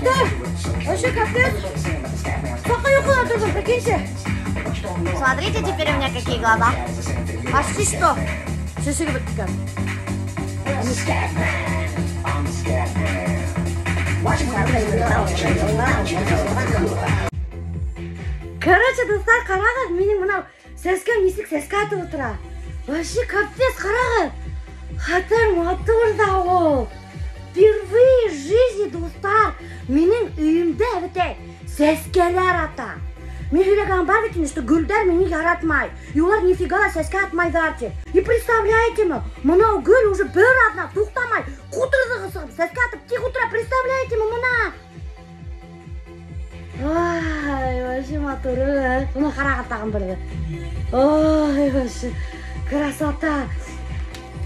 Дуҫтар, вообще капец. Пока йоҡолап торҙом, прикиньте. Смотрите, теперь у меня какие глаза. Почти что. Шешелеп бөткән. Короче, дуҫтар, ҡарағыҙ, минең бынау сәскәм нисек сәскә атып ултыра. Вообще капец, ҡарағыҙ. Хәтәр матур ҙа ул. Впервые в жизни, дуҫтар, минең өйөмдә бөтә сәскәләр ата. Мин һөйләгән бар бит инде, что гөлдәр мине яратмай. И улар нифига ла сәскә атмайҙар ти. И представляете мы, мынау гөл уже бер аҙна туҡтамай, ҡутырҙығы сығып, сәскә атып тик ултыра, представляете мы, мына. Ай, вообще матур. Бына ҡарағыҙ тағын берҙе. Ой, вообще красота.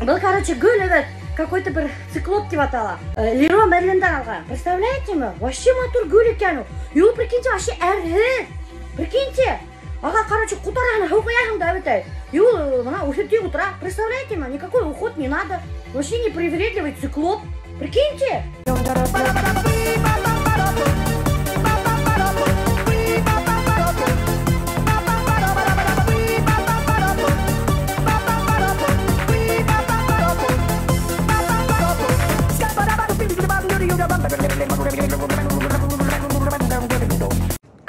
Был, короче, гөл этот какой-то бер циклоп тип атала. Леруа Мерлиндан алған. Представляете мы? Вообще матур гөл икән ул. И ул, прикиньте, вообще әрһеҙ. Прикиньте. Ага, короче, ҡутараһың, һыу ҡояһың да бөтә. И ул бына үҫеп тик ултыра. Представляете мы? Никакой уход не надо. Вообще непривередливый циклоп. Прикиньте.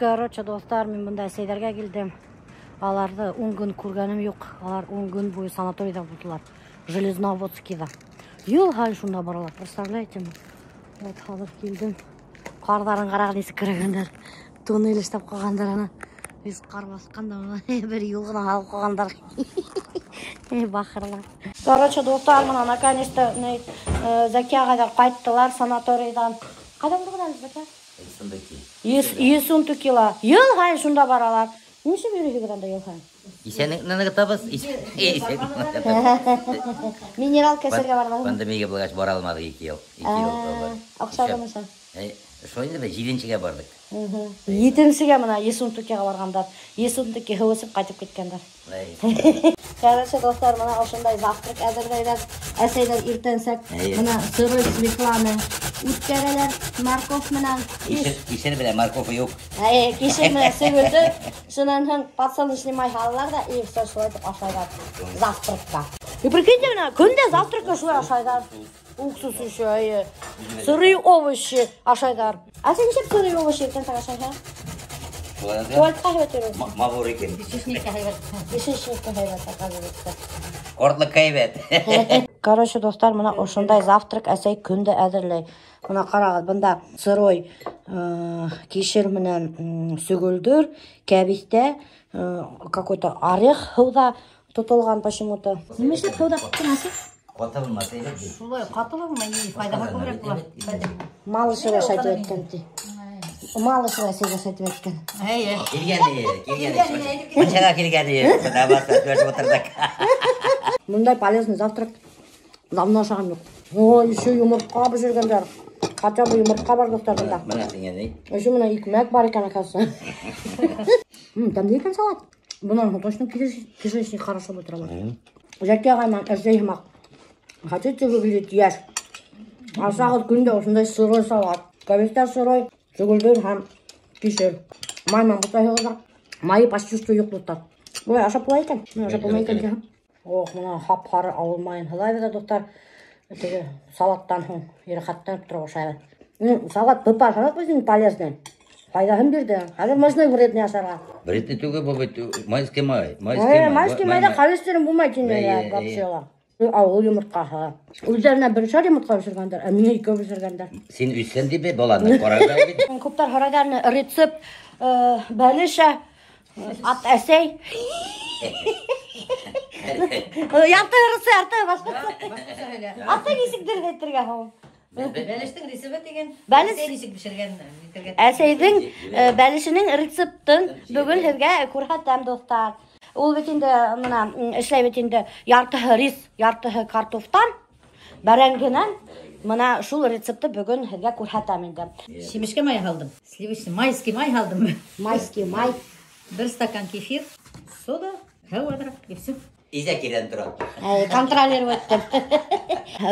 Короче, дуҫтар, мин бында әсәйҙәргә килдем. Аларҙы 10 көн күргәнем юҡ. Алар 10 көн буйы санаторийҙа булдылар. Железноводскийҙа. Йыл һайын шунда баралар, представляете мы? Вот хәҙер килдем. Ҡарҙарын ҡарағыҙ нисек көрәгәндәр. Туннель эшләп ҡуйғандар ана. Беҙ ҡар баҫҡан да бер юл ғына алып ҡуйғандар. Эй, бахырлар. Короче, дуҫтар, мына наконец-то Зәки ағайҙар ҡайттылар санаторийҙан. Ҡайҙан булған әле, Зәки? Ессентукила. Йыл һайын шунда баралар. Нишләп йөрөйһөгөҙ анда йыл һайын? Иҫәнлекне табыз. Минералка эсергә барҙың. Пандемия булғас бара алманыҡ 2 йыл. 2 йыл булды. Оҡшадымы шул? Шул инде беҙ 7-гә барҙыҡ. 7-гә мына Ессентукиға барғандар. Ессентуки һыу эсеп ҡайтып киткәндәр. Короче, дуҫтар, мына ошондай завтрак әҙерләйҙәр. Әсәйҙәр иртәнсәк мына сырой свекланы үткәрәләр морковь менән. Кишер белән морковь юҡ. Әйе, кишер менән сөгөлдөр. Шунан һуң подсолнечный май һалалар ҙа, и все шулай итеп ашайҙар завтракка. И прикиньте, мына көндә завтракка шулай ашайҙар. Уксус еще, әйе. Сырые овощи ашайҙар. Ә һин нишләп сырые овощи иртәнсәк ашайһың? Туалетҡа һәйбәт йөрөйһөң. Мабур икән. Кишечникка һәйбәт. Кишечникка һәйбәт, оказывается. Ҡортлоҡҡа һәйбәт. Короче, дуҫтар, мына ошондай завтрак әсәй көндә әҙерләй. Мына ҡарағыҙ, бында сырой кишер менән сөгөлдөр, кәбеҫтә, какой-то орех һыуҙа тотолған почему-то. Нимә эшләп һыуҙа тоттоң, әсәй? Ҡаты булмаҫ, әйбәт бит. Шулай, ҡаты булмай, файҙаға күберәк була. Малышева шайтып әйткән ти. Малышева әсәй шайтып әйткән. Әйе. Килгән, килгән. Мунсаға килгән, бында баҫып күршеп ултырҙыҡ. Бындай полезный завтрак давно ашаған юҡ. Ой, еще йомортҡа бешергәндәр. Хотя бы йомортҡа бар дуҫтар бында. Бына һиңә ни? Еще мына икмәк бар икән, оказывается. Тәмле икән салат. Бынан һуң точно кишечник хорошо будет работать. Зәки ағай менән әсәй һымаҡ. Хотите выглядеть яш? Ашағыҙ көндә ошондай сырой салат. Кәбеҫтә сырой, сөгөлдөр һәм кишер. Май менән бутайһығыҙ ҙа. Майы почти что юҡ, дуҫтар. Былай ашап була икән. Мин ашап булмай икән тиһәм. Ох, мына һап-һары ауыл майын һылайбыҙ ҙа, дуҫтар. Теге салаттан һуң рәхәтләнеп тороп ашайбыҙ. Салат быпа, салат үҙенең полезный. Файҙаһын бирҙе. Хәҙер можно вредный ашарға. Вредный түгел, был бит майский май. Майский май. Майский майҙа холестерин булмай тине, Эйе, вообще эйе. ла. Ауыл йомортҡаһы. Үҙҙәренә берешәр йомортҡа бешергәндәр, ә миңә икәү бешергәндәр. Һин үҫһен тип баланы ҡарарға бит. Күптәр һорайҙар, рецепт, бәлешә, ат әсәй. Ярты рецепт, ярты башҡортса. Ата нисек дөрөҫ әйтергә һуң? Бәлештең рецепты тигән. Бәлеш Әсәй нисек бешергән, әйтергә. Әсәйҙең, бәлешенең рецептын бөгөн һеҙгә күрһәтәм, дуҫтар. Ул бит инде мына, эшләй бит инде яртыһы рис, яртыһы картофтан, бәрәңгенән. Мына шул рецептты бөгөн һеҙгә күрһәтәм инде. Шимешкә май һалдым. Сливочный майский май һалдым. Майский май. Бер стакан кефир, сода, һыу аҙыраҡ, и всё. Изәкирҙән тора. Контролировать.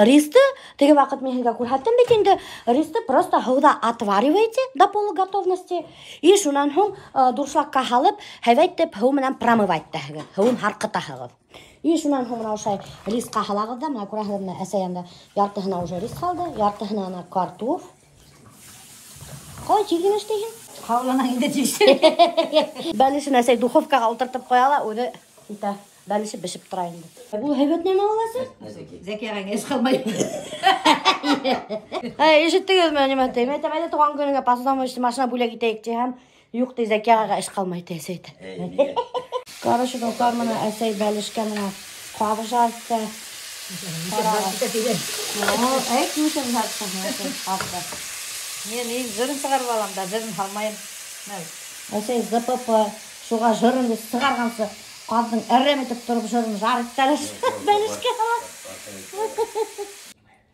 Ристы, теге ваҡыт мин һеҙгә күрһәттем бит инде. Ристы просто һыуҙа отвариваете до полуготовности. И шунан һуң дуршлакка һалып, һәйбәт итеп һыу менән промывать итәһегеҙ. Һыуын һарҡытаһығыҙ. И шунан һуң мына ошай рисҡа һалағыҙ да, мына күрәһегеҙ, мына әсәй анда яртыһына уже рис һалды, яртыһына ана картоф. Ҡалай тиҙ генә эшләйһең? Ҡаулана инде тиҙ. Бәлешен әсәй духовкаға ултыртып ҡуя ла, үҙе итә. Бәлеше бешеп тора инде. Был һәйбәт нәмә ул, әсәй? Зәки ағайың эш ҡалмай. Әй, ишеттегеҙме, нимә тейем? Әйтәм, әйҙә тыуған көнөңә посудомоечный машина бүләк итәйек тиһәм, юҡ ти, Зәки ағайға эш ҡалмай ти, әсәй әйтә. Короче, дуҫтар, мына әсәй бәлешкә мына ҡаҙ жарты. Әй, нисә жарты? Мин жырын сығарып алам да, жырын һалмайым. Әсәй ЗПП, шуға жырынды сығарғансы ҡаҙҙың әрәм итеп тороп жырын жарып бәлешкә һала.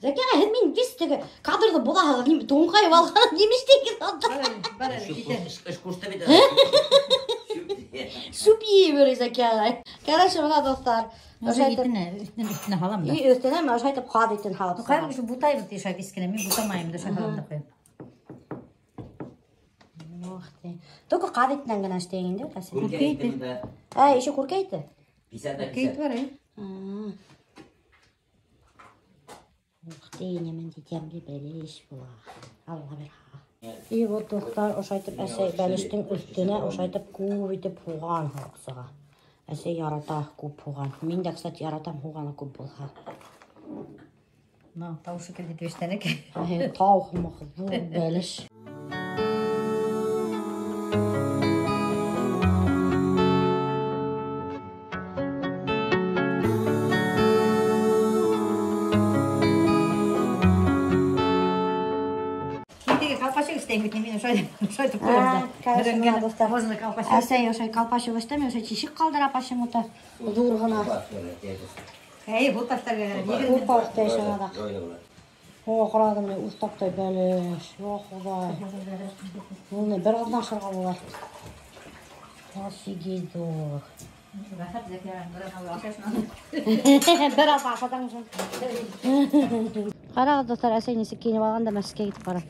Зәки ағай, һеҙ мин вис теге кадрҙы боҙаһығыҙ, нимә туңҡайып алған, нимә эшләйһегеҙ унда? Бар әле, китә. Эш ҡушты бит. Сүп ейей бер Зәки ағай. Короче, бына дуҫтар, Ошо өҫтөнә һалам да. И өҫтөнә мин ошо әйтеп ҡаҙ итен һалып сығам. Ҡайҙа бутайбыҙ ти шулай кескенә, мин бутамайым да, шулай һалам да ҡуям. Ух ты. Только ҡаҙ итенән генә эшләйһең инде, әсәй. Күркә ите бында. Әй, еще күркә ите? Писән дә Күркә ите бар, әй. Ух ты, нимә тәмле бәлеш була. Алла бирһә. И вот дуҫтар, ошайтып әсәй бәлештең өҫтөнә ошайтып күп итеп һуған һалып сыға. Әсәй ярата күп һуған. Мин дә, кстати, яратам һуғаны күп булһа. На, тауышы килде тиештәнек. Әй, тау һымаҡ ҙур бәлеш. Әсәй ошай колпачок эшләмәй, ошай тишек ҡалдыра почему-то. Ҙур ғына. Әй, был таштарға кәрәк. Һурпа эшләй шуға. О, ҡарағыҙ, мына уҫтаптай бәлеш. Йо, Хоҙай. Уны бер аҙна ашарға була. Офигеть ҙур. Рәхәт, Зәки ағай, бер аҙна ашарһың. Бер аҙна ашатаң шул. Ҡарағыҙ, дуҫтар, әсәй нисек кейенеп алған да мәсеткә китеп бара.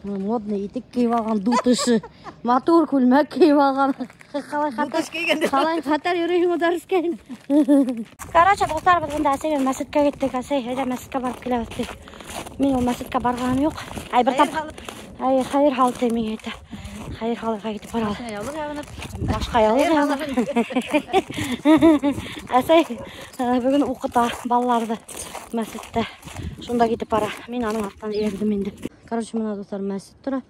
Модный итек кейеп алған, дутышы. Матур күлмәк кейеп алған. Ҡалай хәтәр. Дутыш кейгән. Ҡалай хәтәр йөрөйһөң дәрескә. Короче, дуҫтар, беҙ бында әсәй менән мәсеткә киттек. Әсәй, әйҙә мәсеткә барып киләбеҙ ти. Мин ул мәсеткә барғаным юҡ. Ай, бер тапҡыр. Ай, хәйер һал ти миңә әйтә. Хәйер һалырға китеп баралар. Башҡа яулыҡ ябынып. Башҡа яулыҡ ябынып. Әсәй бөгөн уҡыта балаларҙы мәсеттә. Шунда китеп бара. Мин аның артынан эйәрҙем инде. Короче, мына дуҫтар мәсет тора.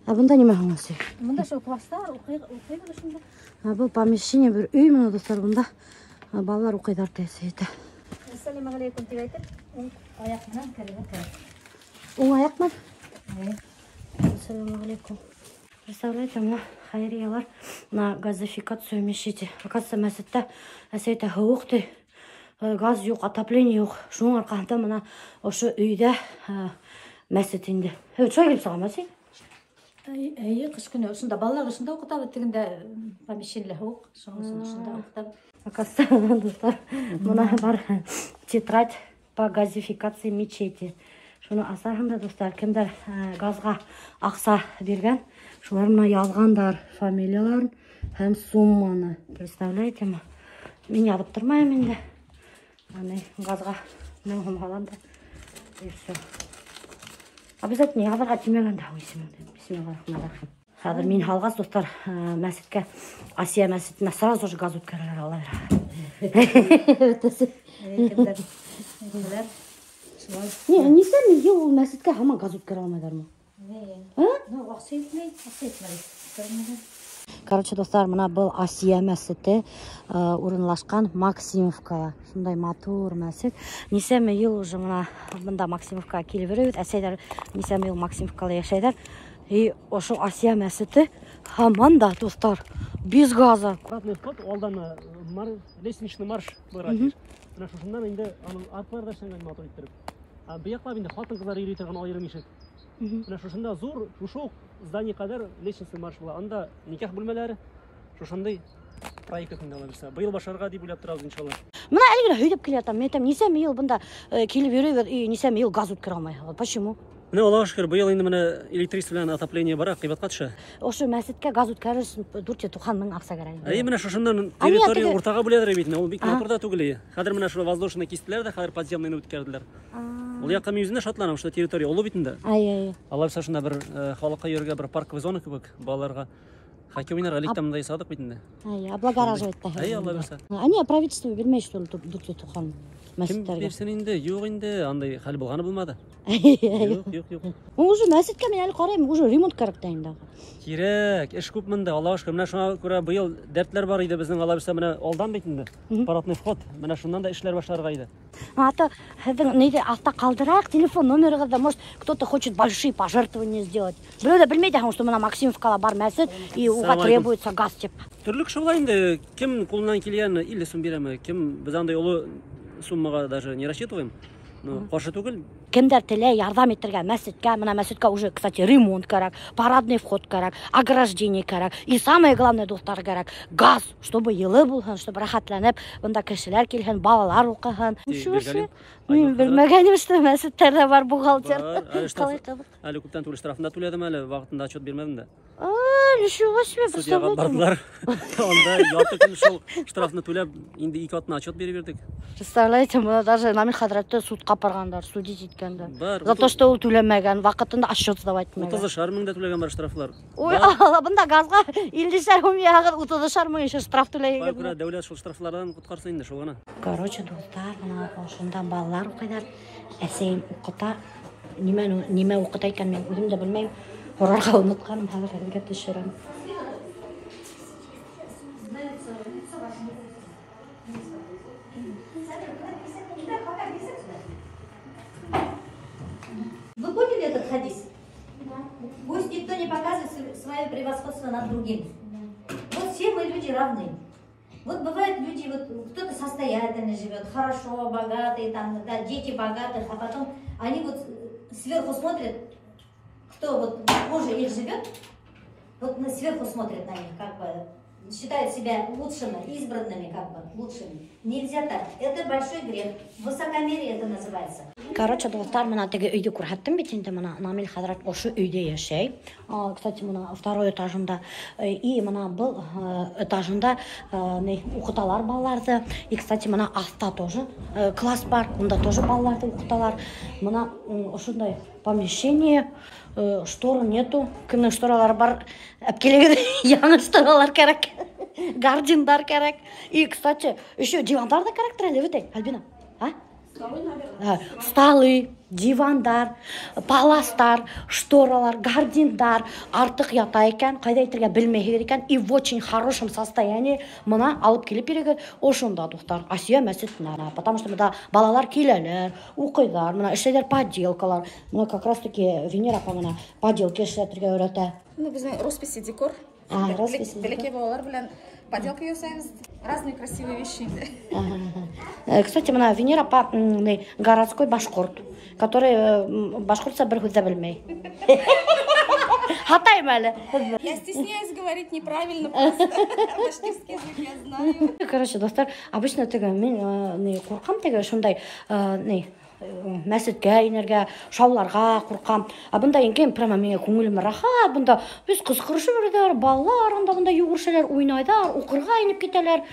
Ә бында нимә һуң, әсәй? Бында шул класстар уҡыйбыҙ шунда. Ә был помещение бер өй мына дуҫтар бында. Балалар уҡыйҙар ти әсәй әйтә. Әссәләмү ғәләйкүм тип әйтеп, уң аяҡ менән керергә кәрәк. Уң аяҡ менән? Эйе. Әссәләмү ғәләйкүм. Представляете, мына хәйриялар на газификацию мечети. Оказывается, мәсеттә әсәй әйтә, һыуыҡ ти. Газ юҡ, отопление юҡ. Шуның арҡаһында мына ошо өйҙә мәсет инде. Эй, шулай килеп сығамы, әсәй? Эйе, ҡыш көнө ошонда балалар ошонда уҡытабыҙ, тегендә помещениелә һыуыҡ, шуның өсөн ошонда уҡытабыҙ. Оказывается, дуҫтар, мына бар тетрадь по газификации мечети. Шуны асарһың да, дуҫтар, кемдәр газға аҡса биргән, шулар мына яҙғандар фамилияларын һәм сумманы. Представляете ме? Мин яҙып тормайым инде. Аны газға 1000 һум һалам да, и всё. Обязательно яҙырға тимәгән дә исемеңде. Бисмиллахир-рахманир-рахим. Хәҙер мин һалғас, дуҫтар, мәсеткә, Асия мәсетенә сразу же газ үткәрәләр алар. Не, нисә йыл ул мәсеткә һаман газ үткәрә алмайҙармы? А? Ну, аҡса етмәй, аҡса етмәй. Короче, дуҫтар, мына был Асия мәсете урынлашҡан Максимовкала. Шундай матур мәсет. Нисәмә йыл уже мына бында Максимовкаға килеп йөрөйбөҙ. Әсәйҙәр нисәмә йыл Максимовкала йәшәйҙәр. И ошо Асия мәсете һаман да, дуҫтар, без газа. Обратный вход, алдан лестничный марш бара. Мына шушындан инде аның артлары да эшләнгән матур иттереп. Бу яҡлап инде ҡатын-ҡыҙҙар йөрөй торған айырым ишек. Мына шушында зур, шушы уҡ здание ҡәҙәр лестничный марш була. Анда никах бүлмәләре, шушындай Проект инде Алла бирсә. Быйыл башларға дип уйлап торабыҙ иншалла. Мына әле генә һөйләп килә ятам. Мин әйтәм, нисәмә йыл бында килеп йөрөйбөҙ, и нисәмә йыл газ үткәрә алмайһығыҙ. Почему? Менә Аллаға шөкөр, быйыл инде менә электричество белән отопление бара, ҡыйбатҡа төшә. Ошо мәсеткә газ үткәрер өсөн 490 мең аҡса кәрәк. Әй, менә шушыннан А нет, территория теге- уртаға бүләләр бит инде. Ул бик Ага. матур да түгел. Хәҙер менә шул воздушный кистеләр дә, хәҙер подземныйны үткәрделәр. Ул яҡҡа мин үзем дә шатланам, что территория оло бит инде. Ай, ай. Алла бирсә, шунда бер халыҡҡа йөрөргә бер парковый зона кебек, балаларға хоккей уйнарға элек тә мында яһадыҡ бит инде. Ай, облагораживать та. Әй, Алла бирсә. А не, правительство бирмәй, что ли, 490 Кем мәсеттәргә? бирсен инде? Юҡ инде, андай хәл булғаны булмады. Юҡ, юҡ, юҡ. Уже мәсеткә мин әле ҡарайым, уже ремонт кәрәк тә инде. Кирәк, эш күп монда, Аллаға шөкөр. Менә шуңа күрә быйыл дәртләр бар иде безнең, Алла бирсә, менә алдан бит инде. Парадный вход, менә шуннан да эшләр башларга иде. А то һеҙҙең нейҙе аҫта ҡалдырайыҡ, телефон номерығыҙҙы, может, кто-то хочет большие пожертвования сделать. Берәү ҙә белмәй ҙә, что мына Максимовкала бар мәсет, и уға Салам алейкум. требуется газ тип. Төрлө кеше була инде, кем ҡулынан килгән 50 сум бирәме, кем беҙ андай оло суммаға даже не рассчитываем. Но ҡаршы түгел. Кемдәр теләй ярҙам итергә мәсеткә, мына мәсеткә уже, кстати, ремонт кәрәк, парадный вход кәрәк, ограждение кәрәк. И самое главное, дуҫтар, кәрәк газ, чтобы йылы булһын, чтобы рәхәтләнеп бында кешеләр килһен, балалар уҡыһын. Ти, Шушы. Биргалин, Мин Айнур хәҙрәт. белмәгәнем, что мәсеттәрҙә бар бухгалтер. Бар, әле штраф- Ҡалай ҡыҙыҡ. Әле күптән түгел штрафын да түләдем әле, ваҡытында отчет бирмәдем дә. А, ничего себе, Судьяға представляете? бардылар. Анда ярты көн шул штрафны түләп, инде ике атна отчет биреп бирҙек. Представляете, мына даже Намил хәҙрәтте судҡа апарғандар, судить иткәндәр. Бар. За то, что ул түләмәгән, ваҡытында отчет сдавать итмәгән. 30 мең дә түләгән бар штрафлар. Ой, Бар. Алла, бында газға 50 һум яғыҙ, 30 мең еще штраф Шуға түләйһегеҙ. күрә дәүләт шул штрафлардан ҡотҡарсын инде, шул ғына. Короче, дуҫтар, мына ошондан балалар уҡыйҙар. Әсәйем уҡыта. Нимә, нимә уҡыта икән, мин үҙем дә белмәйем. Һорарға онотҡаным, хәҙер һеҙгә төшөрәм. Вы поняли этот хадис? Пусть никто не показывает свое превосходство над другим. Вот все мы люди равны. Вот бывают люди, вот кто-то состоятельно живет, хорошо, богатые, там, да, дети богатых, а потом они вот сверху смотрят, кто вот хуже их живет, вот сверху смотрят на них, как бы считают себя лучшими, избранными, как бы лучшими. Нельзя так. Это большой грех. Высокомерие это называется. Короче, дуҫтар, мына теге өйҙө күрһәттем бит инде, мына Намил хәҙрәт ошо өйҙә йәшәй. Кстати, мына второй этажында. И мына был этажында ни, уҡыталар балаларҙы. И, кстати, мына аҫта тоже класс бар, унда тоже балаларҙы уҡыталар. Мына ошондай помещение, штор нету. Кемдең шторалары бар, әпкелегеҙ, яңы шторалар кәрәк. Гардиндар кәрәк. И, кстати, еще дивандар да кәрәктер әле, бит, Альбина? А? Столы, дивандар, паластар, шторалар, гардиндар артыҡ ята икән, ҡайҙа әйтергә белмәйһегеҙ икән, и в очень хорошем состоянии мына алып килеп бирегеҙ. Ошонда, дуҫтар, Асия мәсетенә, потому что мында балалар киләләр, уҡыйҙар, мына эшләйҙәр поделкалар. Мына как раз таки Венера апа мына поделки эшләтергә өйрәтә. Ну, беҙҙең росписи декор. А, росписи декор. Бәләкәй балалар белән поделка ясайбыҙ. Разные красивые вещи инде. Кстати, мына Венера апа, городской башҡорт, который башҡортса бер һүҙ ҙә белмәй. Һатайым әле. Я стесняюсь говорить неправильно просто. Башкирский язык я знаю. Короче, дуҫтар, обычно теге мин ни ҡурҡам теге шундай ни мәсеткә инергә, шауларға ҡурҡам. А бында ингән прямо миңә күңелем рәхәт. Бында беҙ ҡысҡырышып йөрөйҙәр, балалар анда бында йүгерешәләр, уйнайҙар, уҡырға инеп китәләр.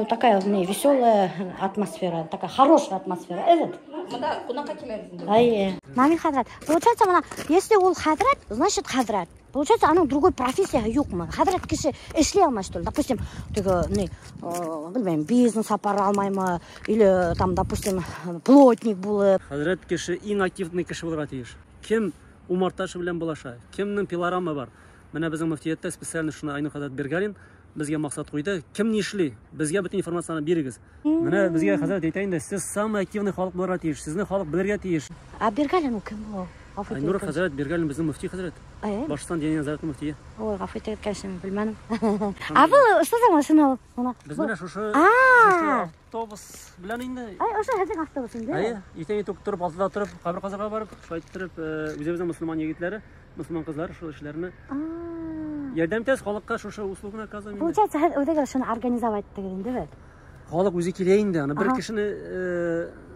Такая веселая атмосфера, такая хорошая атмосфера. Этот. Бында ҡунаҡҡа киләбеҙ инде. Ай. Намил хәҙрәт. Получается, мына, если ул хәҙрәт, значит хәҙрәт. Получается, аның другой профессияһы юҡмы? Хәҙрәт кеше эшләй алмай, что ли? Допустим, теге, ни, белмәйем, бизнес апара алмаймы, или там, допустим, плотник булып. Хәҙрәт кеше иң активный кеше булырға тейеш. Кем умарташы белән булаша, кемнең пилорамы бар. Менә беҙҙең мөфтиәттә специально шуны Айнур хәҙрәт Бергалин беҙгә маҡсат ҡуйҙы. Кем ни эшли? Беҙгә бөтөн информацияны бирегеҙ. Менә беҙгә хәҙрәт әйтә инде, сез самый активный халыҡ булырға тейеш, сезне халыҡ белергә тейеш. А Бергалин ул кем ул? Ғәфү Айнур итегеҙ. хәҙрәт Бергалин беҙҙең мөфти хәҙрәт. Ай, ай. Башҡортостан Диния нәзарәтенең мөфтие. Ой, ғәфү итегеҙ, конечно, белмәнем. А был что за машина ул? Мына. Беҙ менә шушы А. шушы автобус белән инде. Ай, ошо һеҙҙең автобус инде. Әйе, иртән иртүк тороп, алтыда тороп, ҡәбер ҡаҙырға барып, шулай иттереп, үҙебеҙҙең мосолман егетләре, мосолман ҡыҙҙары шул эшләрне А. Ярҙам итәбеҙ халыҡҡа шушы услуганы оказываем. Получается, һеҙ үҙегеҙ шуны организовать иттегеҙ инде бит? Халыҡ үҙе килә инде. Аны бер кешене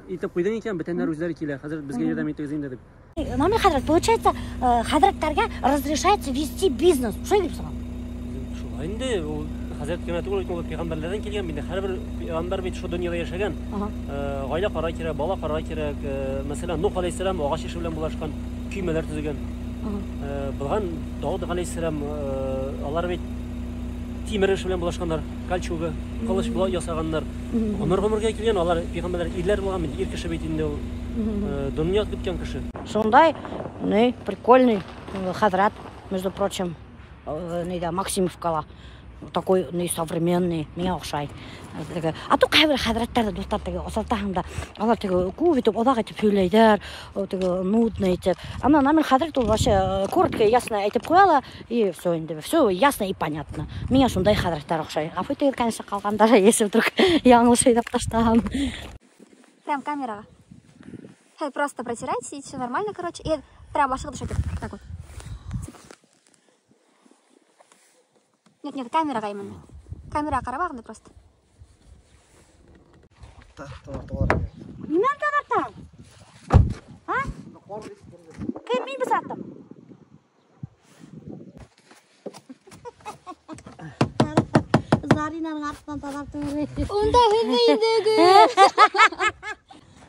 итеп ҡуйҙың икән, бөтәннәр үҙҙәре килә. Хәҙер беҙгә ярҙам итегеҙ инде тип. Намил хәҙрәт, получается, хәҙрәттәргә разрешается вести бизнес. Шулай тип сығам. Шулай инде, ул хәҙрәт кенә түгел, ул пәйғәмбәрләрҙән килгән бит. Һәр бер пәйғәмбәр бит шул донъяла йәшәгән. Ғаилә ҡарарға кәрәк, бала ҡарарға кәрәк. Мәҫәлән, Нух ғәләйһиссәләм ағас эше белән булашҡан, көймәләр төҙөгән. Булған Дауыд ғәләйһиссәләм, алар бит тимер эше белән булашҡандар, кольчуга, ҡылыс ясағандар. Ғүмер-ғүмергә килгән, алар пәйғәмбәрләр ирләр булған бит, ир кеше бит инде ул. Донъя көткән кеше. Шундай, ну, прикольный хәҙрәт, между прочим, нейҙә, Максимовкала. Такой, ну, современный, миңә оҡшай. А то ҡайһы бер хәҙрәттәрҙе, дуҫтар, теге осратаһың да, алар теге күп итеп, оҙаҡ итеп һөйләйҙәр, теге нудно итеп. Ана Намил хәҙрәт ул вообще коротко и ясно әйтеп ҡуя ла, и все инде, все ясно и понятно. Миңә шундай хәҙрәттәр оҡшай. Ғәфү итегеҙ, конечно, ҡалғандары, если вдруг яңылыш һөйләп ташлаһам. Прям камераға. Хәҙер просто протирайте, и все нормально, короче. И прям башығыҙ төшә, так вот. Нет, нет, камераға именно. Камераға ҡарап ағында просто. Нимәне таҙартаң? А? Кем мин бысраттым? Заринаның артынан таҙартып. Унда һеҙ инде.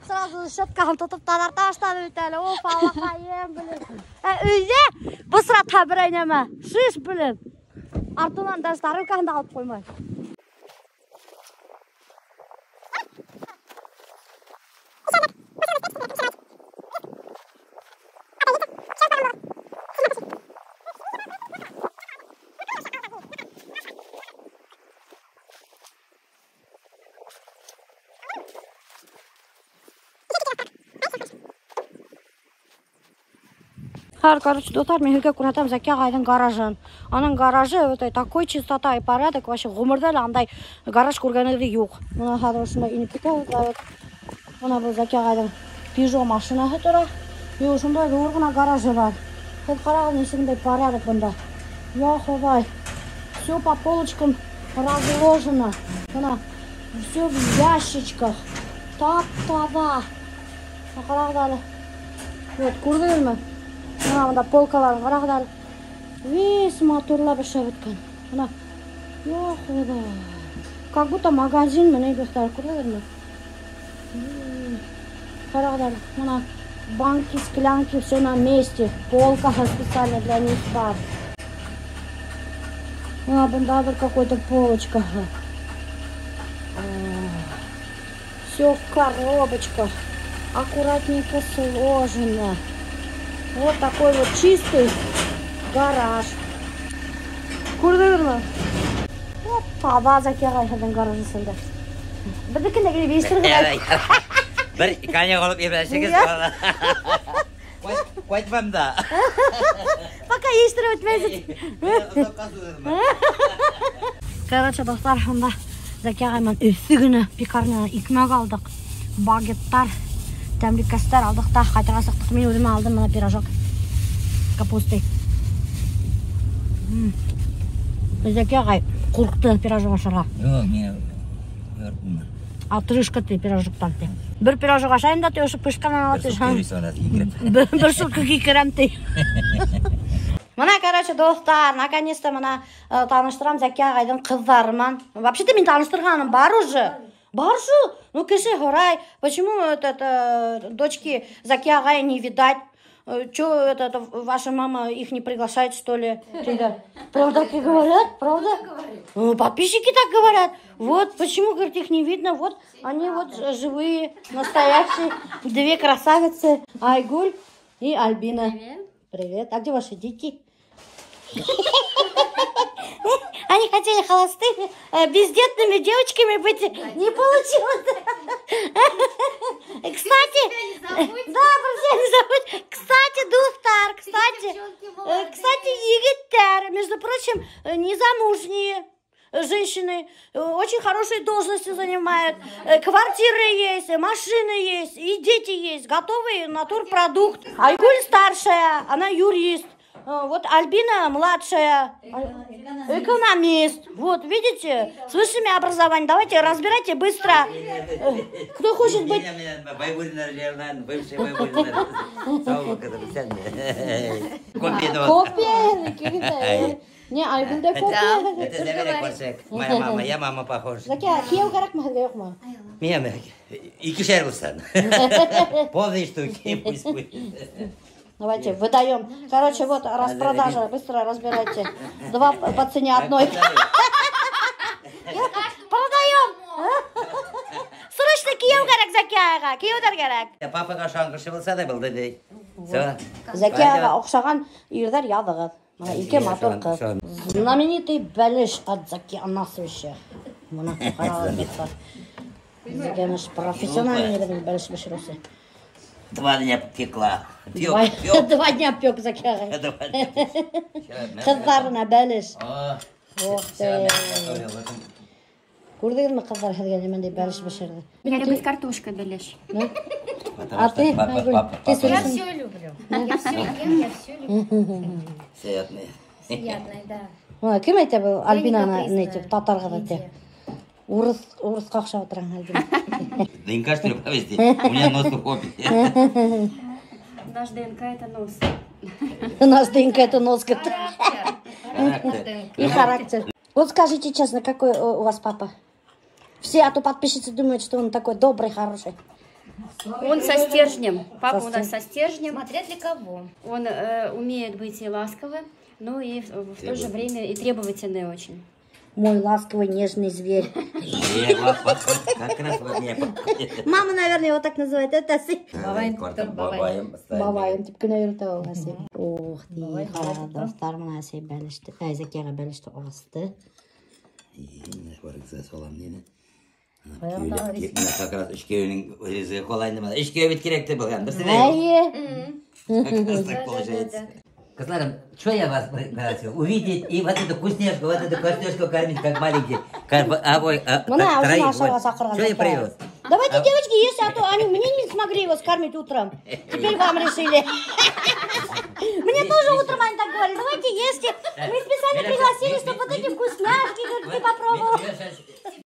Сразу щеткаһын тотоп таҙарта башланы бит әле. Оф, Аллаҡайым, блин. Ә өйҙә бысратһа берәй нәмә. Шиш, блин. Артынан даже тарелкаһын да алып ҡуймай. Хәҙер, короче, дуҫтар, мин һеҙгә күрһәтәм Зәки ағайҙың гаражын. Аның гаражы, вот такой чистота и порядок, вообще ғүмерҙә лә андай гараж күргәнегеҙ юҡ. Бына хәҙер ошонда инеп китәбеҙ. Бына был Зәки ағайҙың Peugeot машинаһы тора. И ошондай ҙур ғына гаражы бар. Һеҙ ҡарағыҙ, нисек инде порядок бында. Я Хоҙай. Все по полочкам разложено. Бына все в ящичках. Тап-таҙа. Ҡарағыҙ әле. Вот, күрҙегеҙме? Бына бында полкаларын ҡарағыҙ әле. Весь матурлап эшләп бөткән. Бына. Я Хоҙай. Как будто магазин менән дуҫтар, күрҙегеҙме? Ҡарағыҙ әле. Бына банки, склянки, все на месте. Полка специально для них бар. Бына бында бер какой-то полочка. Все в коробочках. Аккуратненько сложено. Вот такой вот чистый гараж. Күрҙегеҙме? Вот таҙа Зәки ағайҙың гаражында. Беҙҙекендә генә бейештерҙе. Бер коньяк алып ебәрәсегеҙ. Ҡайтмам да. Пока ештереп бөтмәйһең. Короче, дуҫтар, унда Зәки ағай менән өҫө генә пекарнядан икмәк алдыҡ, багеттар, тәмлекәстәр алдыҡ та ҡайтырға сыҡтыҡ. Мин үҙемә алдым бына пирожок с капустой. Зәки ағай ҡурҡты пирожок ашарға. Юҡ, мин ҡурҡмам. Отрыжка ти пирожоктан ти. Бер пирожок ашайым да ти, ошо пышҡанан ала ти. Бер сутка кикерәм ти. Бына, короче, дуҫтар, наконец-то бына таныштырам Зәки ағайҙың ҡыҙҙары менән. Вообще-то мин таныштырғаным бар уже. Бар шул. Ну, кеше һорай, почему этот дочки Зәки ағая не видать? Чё это, ваша мама их не приглашает, что ли? Правда так и говорят, правда? Ну, подписчики так говорят. Вот почему, говорит, их не видно. Вот они вот живые, настоящие. Две красавицы, Айгуль и Альбина. Привет. Привет. А где ваши дети? Они хотели холостыми, бездетными девочками быть. Не получилось. Кстати, да, про себя не забудь. Кстати, дуҫтар, кстати, кстати, егеттәр, между прочим, незамужние женщины, очень хорошие должности занимают, квартиры есть, машины есть, и дети есть, готовый натурпродукт. Айгуль старшая, она юрист. Вот Альбина младшая, экономист. Вот, видите, с высшими образованием. Давайте разбирайте быстро. Кто хочет быть... Бывший Байбулин. Копия. Не, Айгүл дә копия. Это Замира Корсек, моя мама, я мама похож. Зәки, кейәү кәрәкме һеҙгә, юҡмы? Миңә икешәр булһын. Полные штуки пусть будет. Давайте, выдаем. Короче, вот распродажа, быстро разбирайте. Два по цене одной. Продаем! Срочно кейәү кәрәк Зәки ағайға, кейәүҙәр кәрәк. Папаға оҡшаған кеше булһа ла булды ти. Зәки ағайға оҡшаған ирҙәр яҙығыҙ. Бына ике матур ҡыҙ. Знаменитый бәлеш от Заки Анасовича. Бына ҡарағыҙ. Заки Анасович профессиональный бәлеш бешереүсе. 2 дня пекла. 2 дня пек Заки ағай. Ҡыҙҙарына бәлеш. Ох ты. Күрҙегеҙме, ҡыҙҙар, һеҙгә ниндәй бәлеш бешерҙе? Я люблю с картошкой беляш. А ты, Айгуль, ты Я все люблю. Я все ем, я все люблю. Приятный. Приятный, да. Ой, кем әйтә был Альбинаны капризная. нитеп татар ҡыҙы тип? Урыҫҡа оҡшап ултыраһың, Альбина. ДНК, что ли, провести? У меня нос уходит. Наш ДНК это нос. Наш ДНК это нос. Характер. И характер. Вот скажите честно, какой у вас папа? Все, а то подписчицы думают, что он такой добрый, хороший. Он со стержнем. Папа у нас со стержнем. Смотря для кого. Он умеет быть и ласковым, но и в то же время и требовательный очень. Мой ласковый, нежный зверь. Как раз вот мне. Мама, наверное, его так называет. Это Бабаем. Бабаем, тип кенә йөрөтә ул әсәй. Ух ты, ҡара, дуҫтар, бына әсәй бәлеште, Зәки ағай бәлеште асты. Как раз өс кейәүенең үҙе ҡулайны. Өс кейәү бит кәрәк тип булған. Береһе Эйе. Как раз так получается. Ҡыҙҙарым, что я вас просил? Увидеть и вот эту вкусняшку, вот эту вкусняшку кормить, как маленький. Бына ашарға саҡырған. Что я привез? Давайте, девочки, есть, а то они мне не смогли его скормить утром. Теперь вам решили. Мне тоже утром они так говорили. Давайте ешьте. Мы специально пригласили, чтобы вот эти вкусняшки, как ты попробовал.